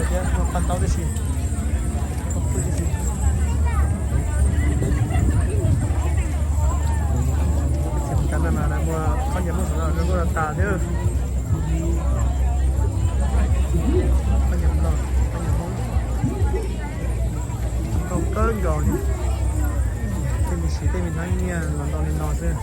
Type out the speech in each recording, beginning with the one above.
Thiab muaj paj ntaub tib si, paj pwj tib si. Cov no mas lawv muaj qhov nyiam muaj sov los lawv muaj los tas thiab. Qhov nyiam no, qhov nyiam no ntau kawg nkaus li. Tej me siv tej me hnab nyiaj los ntau li no xwb.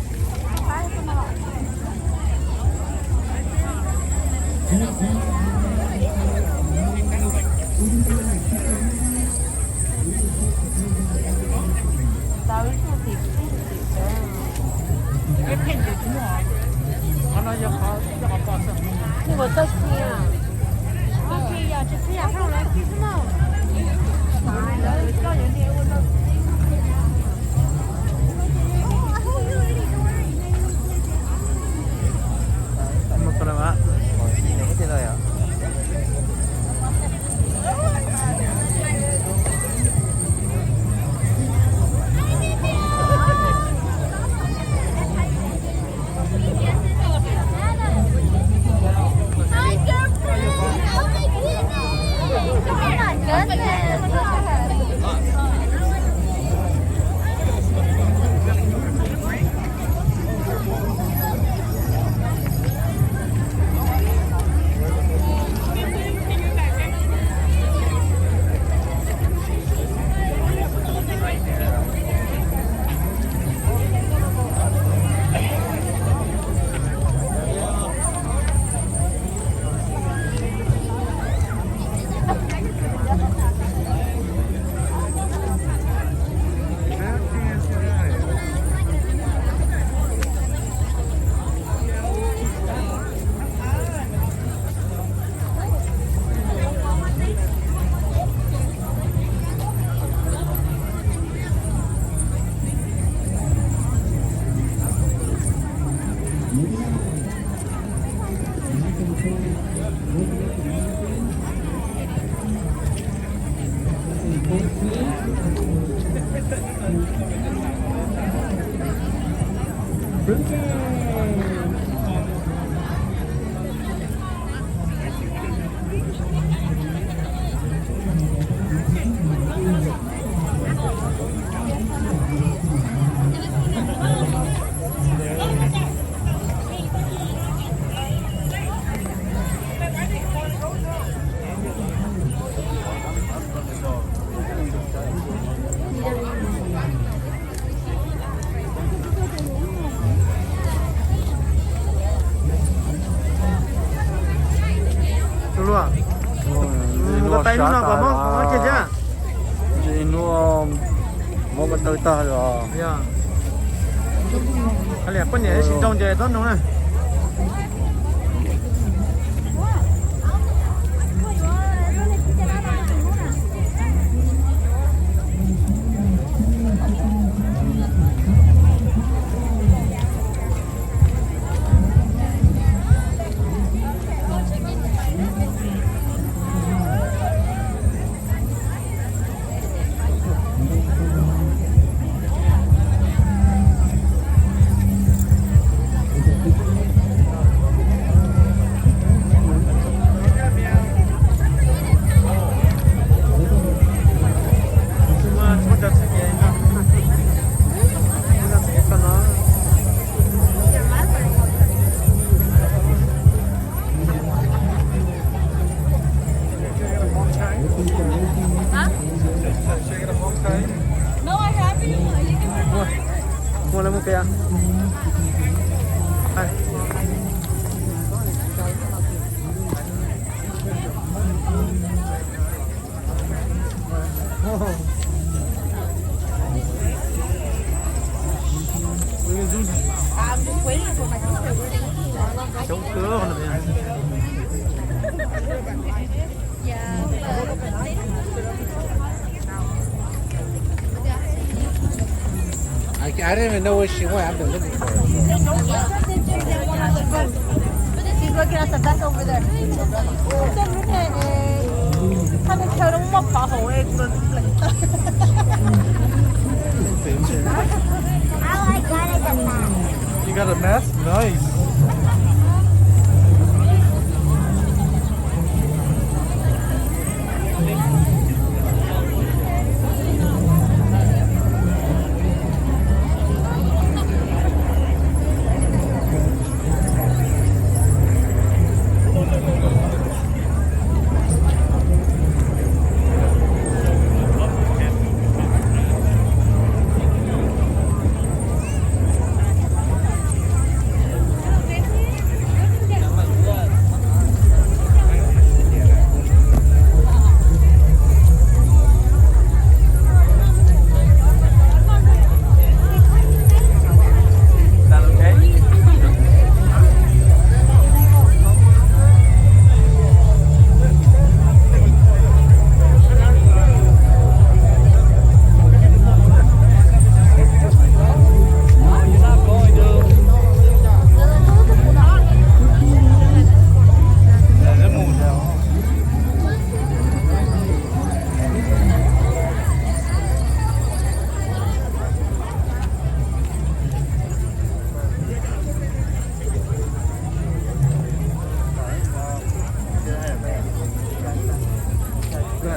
Tus luaj, mus ko taw hnub no puas mob, mob kiag thiab? Hnub mob ko taw tag los. Yog, qhov liam poj niam ib sim nrog ces txhob nug na. Muaj, muaj lawv muaj peb. I, I didn't even know what she wanted. I've been looking for her. She's looking at the back over there. Tab sis chaw no muaj phov hauv es kuv los pleev tag. You got a mask? Nice.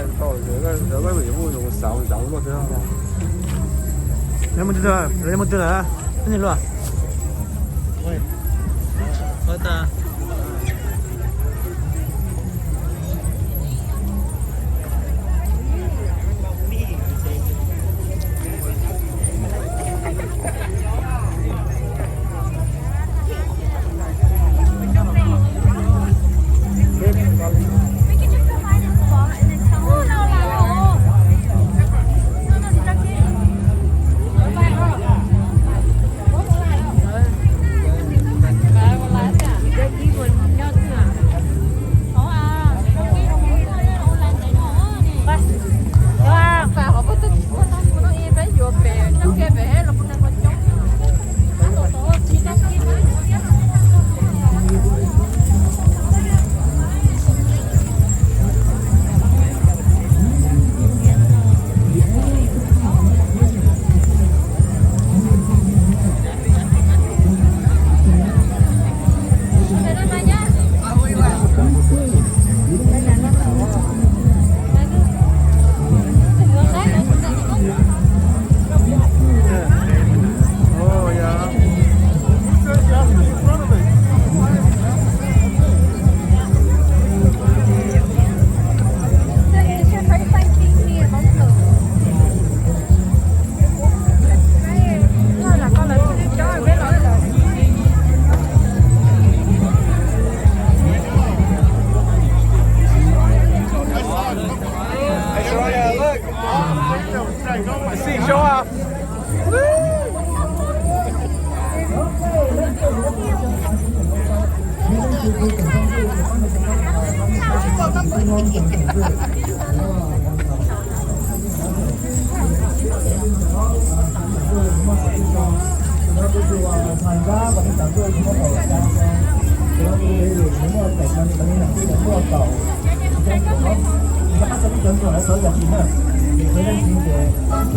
Lawv mus twg lawm? Lawv mus twg lawm? Lawv mus twg lawm?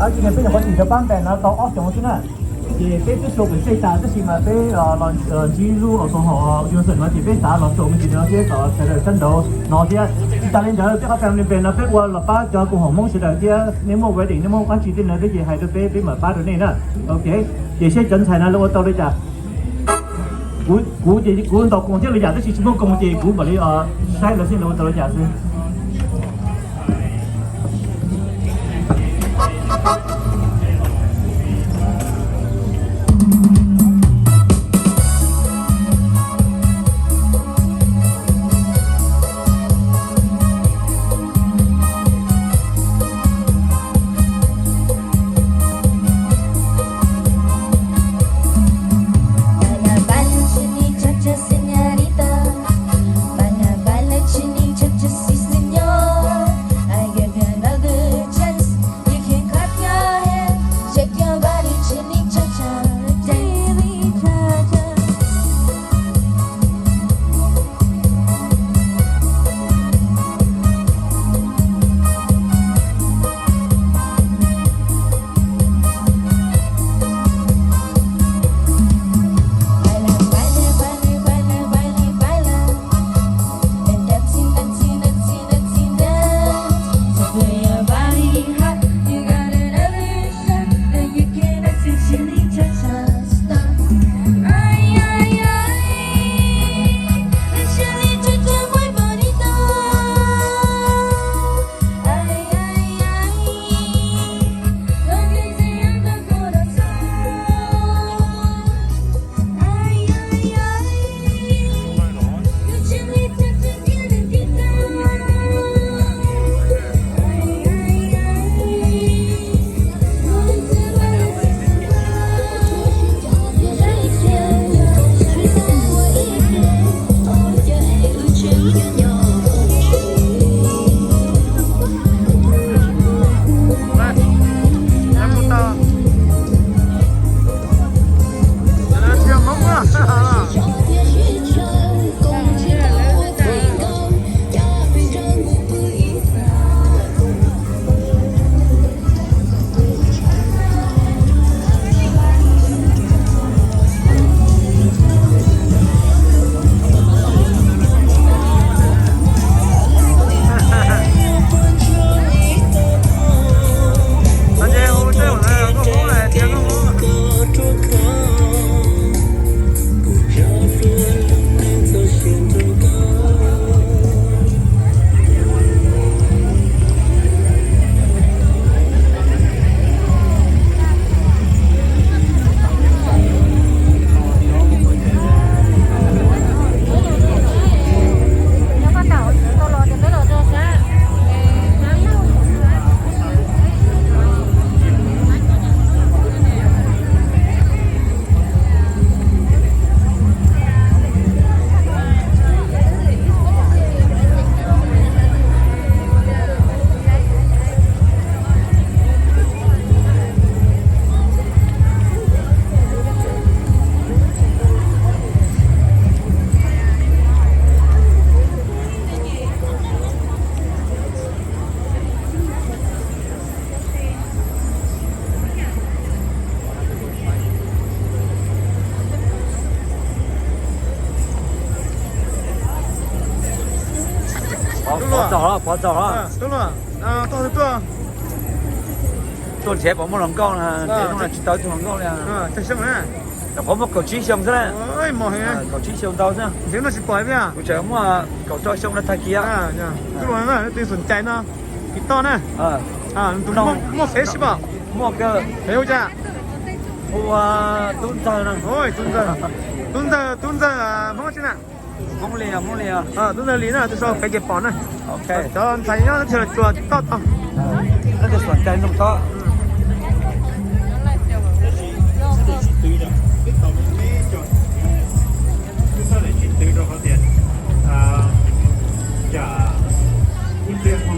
Ces peb nyuam qhuav tsim rau pab npem no tau ob xyoos xwb na. Ces peb twb xua pem xej tas tab sis mas peb los ntsib lub auto hauv Johnson no ces peb xav los xyuas me ntsis no thiab kom sawv daws sab nraud no thiab. Tsis tas li ntawd peb qhov family npem no peb ua los pab cov koom haum Hmoob sawv daws thiab, nej muaj wedding nej muaj dab tsi tej no thiab ces hais rau peb, peb mam pab rau nej na. Ok, ces seb cov ntxhais no lawv ua tau li cas. Kuv, kuv ces kuv ntaus koos thiab lwm yam tab sis tsis muaj koos ces kuv mam li saib lawv seb lawv ua tau li cas xwb. Para bailar chinito, señorita. Para bailar chinito, sí, Txog los, Pov txog los. Tuaj nrhiav puas muaj hluas nkauj na, nrhiav no tsis tau ib tug hluas nkauj li. Tam qhov muaj kaum tsib xyoo xwb na. Kaum tsib xyoo ntau xwb. Kuv tseem muaj kaum rau xyoo no tag kis. Tus xom cai no, tiv toj na. Muaj Facebook? Muaj kawg. Hu cas? Hu ua Tub Ntxawg no. Tub Ntxawg, Tub Ntxawg, Tub Ntxawg Hmoob tsi na? Hmoob Lis, Hmoob Lis. Tub Ntxawg Lis na, tus sau pem ces pom na. Cov ntxhais nyob teb chaws Los Tsuas toj tau. Leej twg xom cai nug tau. Twb tsis twv rau qhov tias, cas, ib pliag ho